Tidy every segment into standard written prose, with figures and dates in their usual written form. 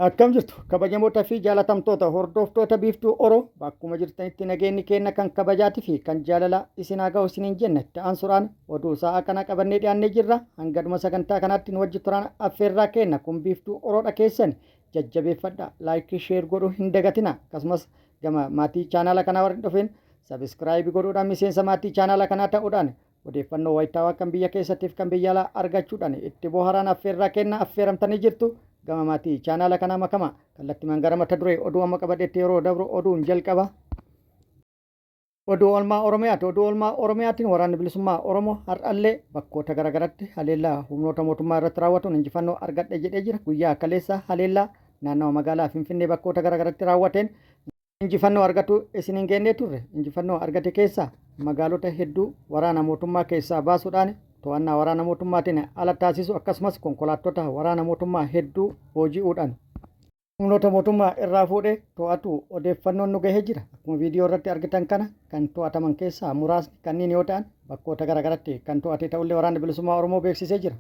Akkam jirtu kabajamoota fi jaalatamtoota hordoftoota Biiftuu Oro, bakkuma jirtanitti nageenyi keenna kan kabajaatii fi kan jaalalaa isin haa gahu isiniin jenna. Itti aansuudhaan oduu sa'a kana qabannee dhiyaannee jirra. Hanga dhuma sagantaa kanaatti nu wajji turaan affeerraa keenna. Kun Biiftuu Oroodha, keessan jajjabeeffadha. Like, share godhuu hin dagatina. Akkasumas gama maatii chaanaala kanaa warri hin dhufin subscribe godhuudhaan miseensa maatii chaanaala kanaa ta'uudhaan odeeffannoo wayitaawaa kan biyya keessattiif kan biyya alaa argachuudhaan itti bohaaraan affeerraa kenna, affeeramtanii jirtu. Gama maatii chaanaala kanaa makama. Kallattimaan gara mata duree oduu amma qabadhetti yeroo dabru, oduun jalqaba oduu oolmaa Oromiyaati. Oduu oolmaa Oromiyaatiin Waraanni Bilisummaa Oromoo har'allee bakkoota garaagaratti haleellaa humnoota mootummaa irratti raawwatuun injifannoo argadhe jedhee jira. Guyyaa kaleessa haleellaa naannawa magaalaa Finfinnee bakkoota garaagaratti raawwateen injifannoo argatu isin hin geennee turre. Injifannoo argate keessaa magaalota hedduu waraana mootummaa keessaa baasuudhaan to'annaa waraana mootummaatiin ala taasisu, akkasumas konkolaattota waraana mootummaa hedduu booji'uudhaan humnoota mootummaa irraa fuudhee to'atu odeeffannoon nu gahee jira. Akkuma viidiyoo irratti argitan kana kan to'ataman keessaa muraasni kanneen yoo ta'an, bakkoota garaagaratti kan to'ate ta'ullee Waraanni Bilisummaa Oromoo beeksisee jira.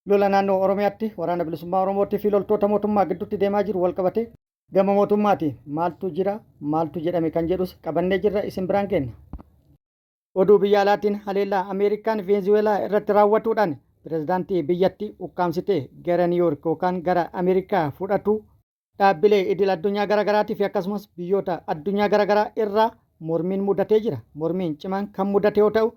Lola naannoo Oromiyaatti Waraana Bilisummaa Oromootii fi loltoota mootummaa gidduutti deemaa jiru wal qabatee gama mootummaati maaltu jira, maaltu jedhame kan jedhus qabannee jirra, isin biraan geenna. Oduu biyya alaatiin haleellaa Ameerikaan Veenzuweelaa irratti raawwatuudhaan pirezidaantii biyyattii ukkaamsitee gara Niiwuyoork yookaan gara Ameerikaa fudhatu dhaabbilee idil addunyaa garaagaraatii fi akkasumas biyyoota addunyaa garaagaraa irraa mormiin mudatee jira. Mormiin cimaan kan mudate yoo ta'u,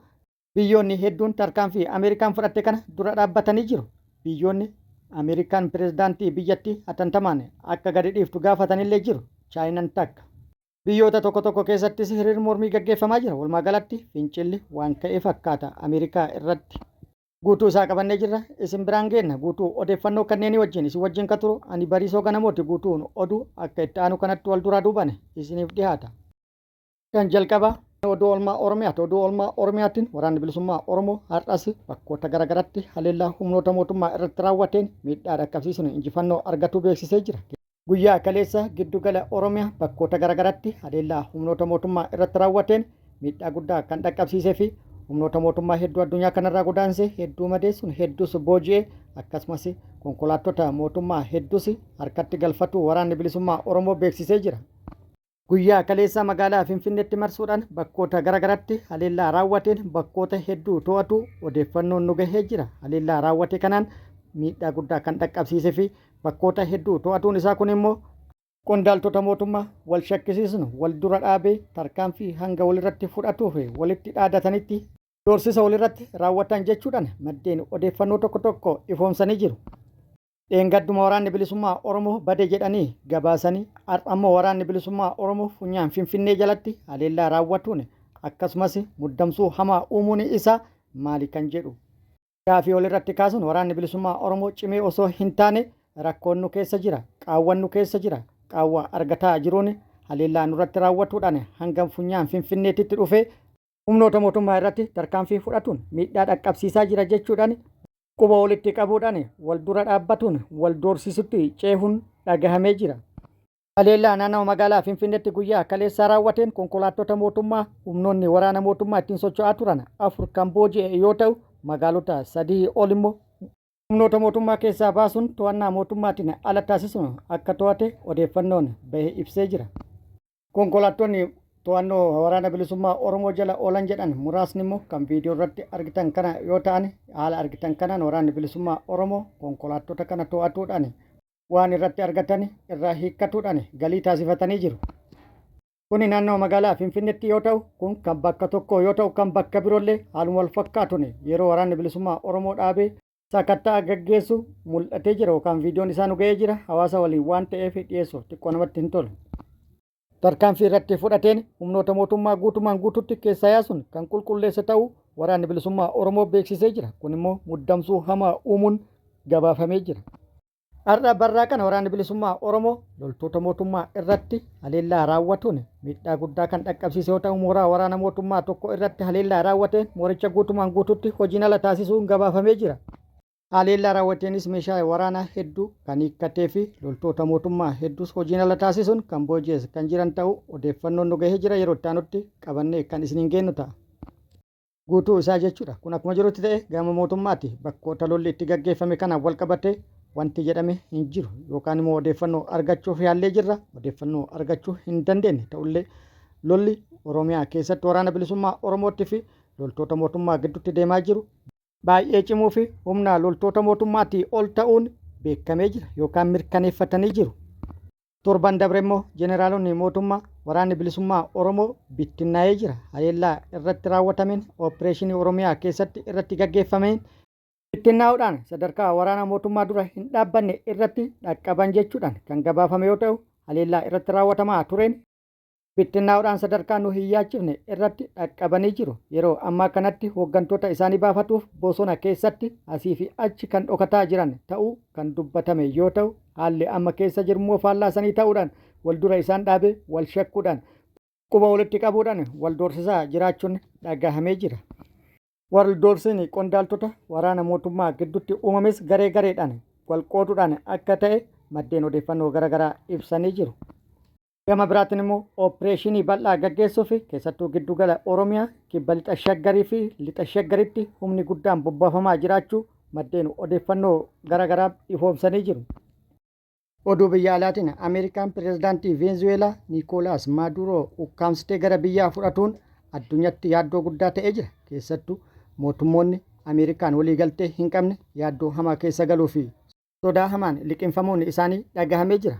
biyyoonni hedduun tarkaanfii Ameerikaan fudhatte kana dura dhaabbatanii jiru. Biyyoonni Ameerikaan pirezidaantii biyyattii hatantamaan akka gadi dhiiftu gaafatanillee jiru. Chaayinaan takka. Biyyoota tokko tokko keessattis hiriir mormii gaggeeffamaa jira. Walumaa galatti fincilli waan ka'e fakkaata Ameerikaa irratti. Guutuu isaa qabannee jirra. Isin biraan geenna. Guutuu odeeffannoo kanneenii wajjin isin wajjin kan turu ani Bariisoo Ganamooti. Guutuun oduu akka itti aanu kanatti wal duraa duubaan isiniif dhiyaata. Kan jalqabaa oduu oolmaa Oromiyaati. Oduu oolmaa Oromiyaatiin Waraanni Bilisummaa Oromoo har'as bakkoota garaagaratti haleellaa humnoota mootummaa irratti raawwateen miidhaa dhaqqabsiisuun injifannoo argatu beeksisee jira. Guyyaa kaleessa giddugala Oromiyaa bakkoota garaagaratti haleellaa humnoota mootummaa irratti raawwateen miidhaa guddaa kan dhaqqabsiisee fi humnoota mootummaa hedduu addunyaa kanarraa godaansee, hedduu madeessuun, hedduus booji'ee, akkasumas konkolaattota mootummaa hedduus harkatti galfatu Waraanni Bilisummaa Oromoo beeksisee jira. Guyyaa kaleessa magaalaa Finfinneetti marsuudhaan bakkoota garaagaratti haleellaa raawwateen bakkoota hedduu to'atu odeeffannoon nu gahee jira. Haleellaa raawwate kanaan miidhaa guddaa kan dhaqqabsiisee fi bakkoota hedduu to'atuun isaa kun immoo qondaaltota mootummaa wal shakkisiisuun wal dura dhaabee tarkaanfii hanga walirratti fudhatuu fi walitti dhaadatanitti doorsisa walirratti raawwatan jechuudhaan maddeen odeeffannoo tokko tokko ifoomsanii jiru. Dheengadduma Waraanni Bilisummaa Oromoo bade jedhanii gabaasanii, har'a ammoo Waraanni Bilisummaa Oromoo funyaan Finfinnee jalatti haleellaa raawwatuun akkasumas muddamsuu hamaa uumuun isaa maali kan jedhu gaafii walirratti kaasuun, Waraanni Bilisummaa Oromoo cimee osoo hin taane rakkoon nu keessa jira, qaawwan nu keessa jira, qaawwa argataa jiruun haleellaa nurratti raawwatuudhaan hanga funyaan Finfinneetitti dhufee humnoota mootummaa irratti tarkaanfii fudhatuun miidhaa dhaqqabsiisaa jira jechuudhaan quba walitti qabuudhaan wal dura dhaabbatuun wal doorsisutti ceehuun dhagahamee jira. Haleellaa naannawa magaalaa Finfinneetti guyyaa kaleessaa raawwateen konkolaattota mootummaa humnoonni waraana mootummaa ittiin socho'aa turan afur kan booji'e yoo ta'u, magaalota sadii ol immoo humnoota mootummaa keessaa baasuun to'annaa mootummaatiin ala taasisuun akka to'ate odeeffannoon bahe ibsee jira. Konkolaattonni to'annoo Waraana Bilisummaa Oromoo jala oolan jedhan muraasni immoo kan viidiyoo irratti argitan kana yoo ta'an, haala argitan kanaan Waraanni Bilisummaa Oromoo konkolaattota kana to'atuudhaan waan irratti argatan irraa hiikkatuudhaan galii taasifatanii jiru. Kuni naannoo magaalaa Finfinneetti yoo ta'u, kun kan bakka tokko yoo ta'u, kan bakka biroollee haaluma wal fakkaatuun yeroo Waraanni Bilisummaa Oromoo dhaabee sakatta'a gaggeessu mul'atee jira yookaan viidiyoon isaa nu ga'ee jira. Hawaasa waliin waan ta'eef dhiyeessuuf xiqqoo namatti hin tolu. Tarkaanfii irratti fudhateen humnoota mootummaa guutumaan guututti keessaa yaasuun kan qulqulleesse ta'uu Waraanni Bilisummaa Oromoo beeksisee jira. Kun immoo muddamsuu hamaa uumuun gabaafamee jira. Har'a barraa kana Waraanni Bilisummaa Oromoo loltoota mootummaa irratti haleellaa raawwatuun miidhaa guddaa kan dhaqqabsiise yoo ta'u, mooraa waraana mootummaa tokko irratti haleellaa raawwateen mooricha guutumaan guututti hojiin ala taasisuun gabaafamee jira. Haleellaa raawwateenis meeshaa waraanaa hedduu kan hiikkatee fi loltoota mootummaa hedduus hojiin ala taasisuun kan booji'es kan jiran ta'uu odeeffannoon nu gahee jira. Yeroo itti aanutti qabannee kan isiniin geennu ta'a. Guutuu isaa jechuudha. Kun akkuma jirutti ta'e, gama mootummaati bakkoota lolli itti gaggeeffame kanaan wal qabatee wanti jedhame hin jiru yookaan immoo odeeffannoo argachuuf yaallee jirra, odeeffannoo argachuu hin dandeenye. Ta'ullee lolli Oromiyaa keessatti waraana bilisummaa Oromootti fi loltoota mootummaa gidduutti deemaa jiru baay'ee cimuu fi humna loltoota mootummaatii ol ta'uun beekamee jira yookaan mirkaneeffatanii jiru. Torban dabre immoo jeneraalonni mootummaa waraanni bilisummaa Oromoo bittinnaa'ee jira. Haleellaa irratti raawwatameen, opereeshinii Oromiyaa keessatti irratti gaggeeffameen bittinnaa'uudhaan sadarkaa waraana mootummaa dura hin dhaabbanne irratti dhaqqaban jechuudhaan kan gabaafame yoo ta'u, haleellaa irratti raawwatamaa tureen bittinnaa'uudhaan sadarkaa nu hin yaachifne irratti dhaqqabanii jiru. Yeroo ammaa kanatti hooggantoota isaanii baafatuuf bosona keessatti asii fi achi kan dhokataa jiran ta'uu kan dubbatame yoo ta'u, haalli amma keessa jiru immoo faallaa sanii ta'uudhaan wal dura isaan dhaabee wal shakkuudhaan quba walitti qabuudhaan wal doorsisaa jiraachuun dhagahamee jira. Wal doorsisni qondaaltota waraana mootummaa gidduutti uumames garee gareedhaan wal qooduudhaan akka ta'e maddeen odeeffannoo garaagaraa ibsanii jiru. Gama biraatiin immoo opereeshinii bal'aa gaggeessuu fi keessattuu giddugala Oromiyaa, kibba lixa Shaggarii fi lixa Shaggaritti humni guddaan bobbaafamaa jiraachuu maddeen odeeffannoo garaagaraa ifoomsanii jiru. Oduu biyya alaatiin, Ameerikaan pireezidaantii Veenzuweelaa Niikoolaas Maaduroo ukkaamsitee gara biyyaa fudhatuun addunyaatti yaaddoo guddaa ta'ee jira. Keessattuu mootummoonni Ameerikaan waliigaltee hin qabne yaaddoo hamaa keessa galuu fi sodaa hamaan liqinfamuun isaanii dhagahamee jira.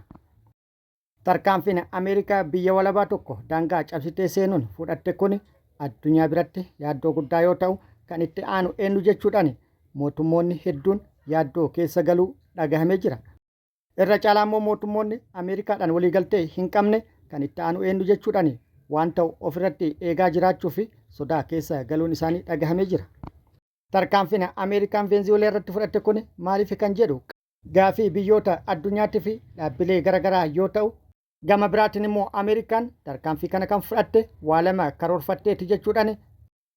Tarkaanfiin Ameerikaa biyya walabaa tokko daangaa cabsitee seenuun fudhatte kun addunyaa biratti yaaddoo guddaa yoo ta'u, kan itti aanu eenyu jechuudhaan mootummoonni hedduun yaaddoo keessa galuu dhagahamee jira. Irra caalaa immoo mootummoonni Ameerikaadhaan waliigaltee hin qabne kan itti aanu eenyu jechuudhaan waan ta'u ofirratti eegaa jiraachuu fi sodaa keessa galuun isaanii dhagahamee jira. Tarkaanfiin Ameerikaan Veenzuweelaa irratti fudhatte kun maaliif kan jedhu gaafii biyyoota addunyaatti fi dhaabbilee garaagaraa yoo ta'u, gama biraatiin immoo Ameerikaan tarkaanfii kana kan fudhatte waa lama karoorfatteeti jechuudhaan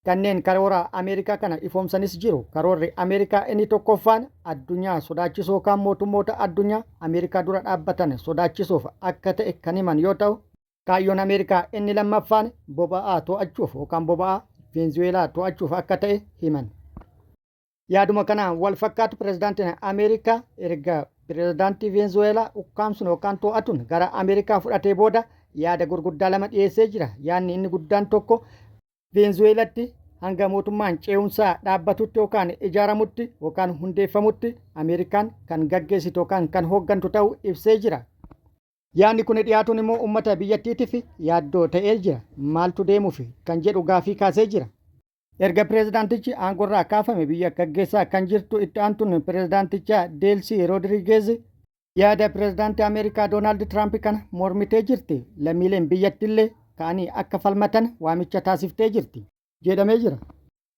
kanneen karoora Ameerikaa kana ifoomsanis jiru. Karoorri Ameerikaa inni tokkoffaan addunyaa sodaachisuu yookaan mootummoota addunyaa Ameerikaa dura dhaabbatan sodaachisuuf akka ta'e kan himan yoo ta'u, kaayyoon Ameerikaa inni lammaffaan boba'aa to'achuuf yookaan boba'aa Veenzuweelaa to'achuuf akka ta'e himan. Yaaduma kanaan wal fakkaatu, pireezidaantiin Ameerikaa erga pireezidaantii Veenzuweelaa ukkaamsuun yookaan to'atuun gara Ameerikaa fudhatee booda yaada gurguddaa lama dhiyeessee jira. Yaadni inni guddaan tokko Veenzuweelatti hanga mootummaan ce'umsaa dhaabbatutti yookaan ijaaramutti yookaan hundeeffamutti Ameerikaan kan gaggeessitu yookaan kan hooggantu ta'uu ibsee jira. Yaadni kun dhiyaatuun immoo uummata biyyattiitiif yaaddoo ta'ee jira. Maaltu deemuuf kan jedhu gaafii kaasee jira. Erga pireezidaantichi aangorraa kaafame biyya gaggeessaa kan jirtu itti aantuun pireezidaantichaa Deelsii Roodirigeez yaada pireezidaantii Ameerikaa Doonaald Tiraamp kana mormitee jirti. Lammiileen biyyattiillee ka'anii akka falmatan waamicha taasiftee jirti jedhamee jira.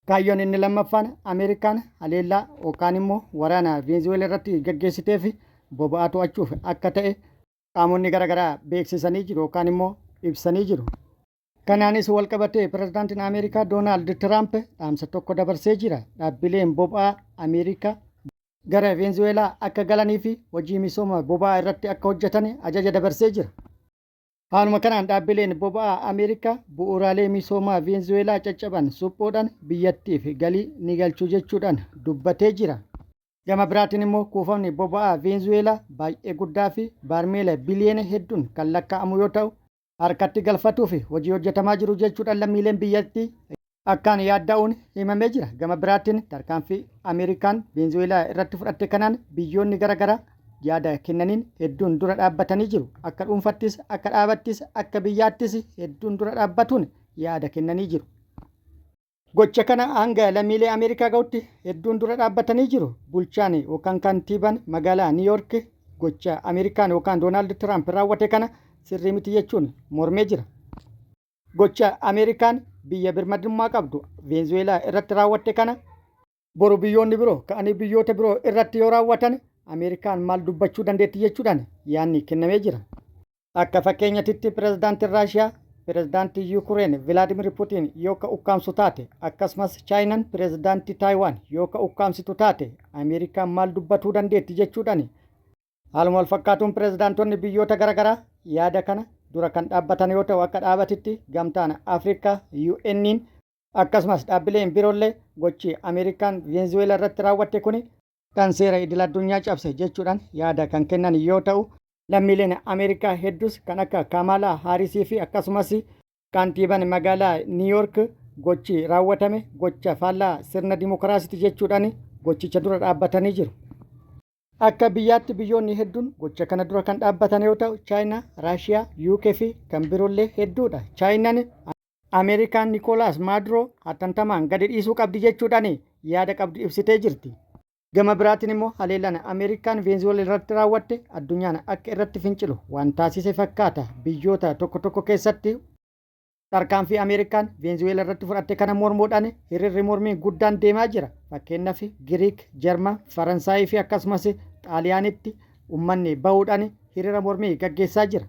Kaayyoon inni lammaffaan Ameerikaan haleellaa yookaan immoo waraana Veenzuweelaa irratti gaggeessitee fi boba'aa to'achuuf akka ta'e qaamonni garaagaraa beeksisanii jiru yookaan immoo ibsanii jiru. Kanaanis walqabatee pireezidaantiin Ameerikaa Doonaald Tiraamp dhaamsa tokko dabarsee jira. Dhaabbileen boba'aa Ameerikaa gara Veenzuweelaa akka galanii fi hojii misooma boba'aa irratti akka hojjetan ajaja dabarsee jira. Haaluma kanaan dhaabbileen boba'aa Ameerikaa bu'uuraalee misoomaa Veenzuweelaa caccaban suphuudhaan biyyattiif galii ni galchu jechuudhaan dubbatee jira. Gama biraatiin immoo kuufamni boba'aa Veenzuweelaa baay'ee guddaa fi baarmeela biliyoona hedduun kan lakkaa'amu yoo ta'u, harkatti galfatuu fi hojii hojjetamaa jiru jechuudhaan lammiileen biyyattii akkaan yaadda'uun himamee jira. Gama biraatiin tarkaanfii Ameerikaan Veenzuweelaa irratti fudhatte kanaan biyyoonni garaagaraa yaada kennaniin hedduun dura dhaabbatanii jiru. Akka dhuunfattis, akka dhaabattis, akka biyyaattis hedduun dura dhaabbatuun yaada kennanii jiru. Gocha kana hanga lammiilee Ameerikaa ga'utti hedduun dura dhaabbatanii jiru. Bulchaan yookaan kantiibaan magaalaa Niiyork gocha Ameerikaan yookaan Doonaald Tiraamp raawwate kana sirrii miti jechuun mormee jira. Gocha Ameerikaan biyya birmadummaa qabdu Veenzuweelaa irratti raawwatte kana boru biyyoonni biroo ka'anii biyyoota biroo irratti yoo raawwatan Ameerikaan maal dubbachuu dandeetti jechuudhaan yaadni kennamee jira. Akka fakkeenyatitti pireezidaantiin Raashiyaa pireezidaantii Yukureen Vilaadimir Putiin yoo ka ukkaamsu taate, akkasumas Chaayinaan pireezidaantii Taayiwaan yoo ka ukkaamsitu taate, Ameerikaan maal dubbatuu dandeetti jechuudhaan. Haaluma wal fakkaatuun pireezidaantonni biyyoota garaagaraa yaada kana dura kan dhaabbatan yoo ta'u, akka dhaabatitti gamtaan Afrikaa, UN'n, akkasumas dhaabbileen biroollee gochi Ameerikaan Veenzuweelaa irratti raawwatte kuni Kan seera idil addunyaa cabse jechuudhaan yaada kan kennan yoo ta'u, lammiileen Ameerikaa hedduus kan akka Kaamaalaa Haarisii fi akkasumas kantiibaan magaalaa Niiyork gochi raawwatame gocha faallaa sirna dimokiraasiiti jechuudhaan gochicha dura dhaabbatanii jiru. Akka biyyaatti biyyoonni hedduun gocha kana dura kan dhaabbatan yoo ta'u, Chaayinaa, Raashiyaa, UK fi kan biroollee hedduudha. Chaayinaan Ameerikaan Nikoolaas Maaduroo hatantamaan gadi dhiisuu qabdi jechuudhaan yaada qabdu ibsitee jirti. Gama biraatiin immoo haleellaan Ameerikaan Veenzuweelaa irratti raawwatte addunyaan akka irratti fincilu waan taasise fakkaata. Biyyoota tokko tokko keessatti tarkaanfii Ameerikaan Veenzuweelaa irratti fudhatte kana mormuudhaan hiriirri mormii guddaan deemaa jira. Fakkeenyaaf Giriik, Jarman, Faransaayii fi akkasumas Xaaliyaanitti uummanni bahuudhaan hiriira mormii gaggeessaa jira.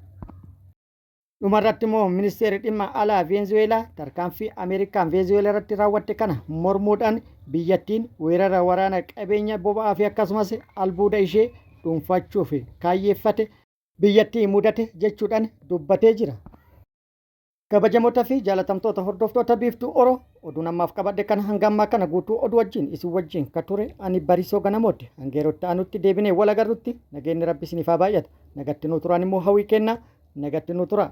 Dhumarratti immoo ministeerri dhimma alaa Veenzuweelaa tarkaanfii Ameerikaan Veenzuweelaa irratti raawwatte kana mormuudhaan biyyattiin weerara waraana qabeenya boba'aa fi akkasumas albuuda ishee dhuunfachuuf kaayyeeffate biyyattii mudate jechuudhaan dubbatee jira. Kabajamoota fi jaalatamtoota hordoftoota Biiftuu Oro, oduun ammaaf qabadhe kana hanga ammaa kana guutuu oduu wajjin isin wajjin ka ture ani Barisoo Ganamooti. Hanga yeroo itti aanutti deebinee wal agarrutti nageenyi Rabbi isiniif haa baay'atu. Nagatti nuu turaan immoo hawwii kennaa. Nagatti nu tura.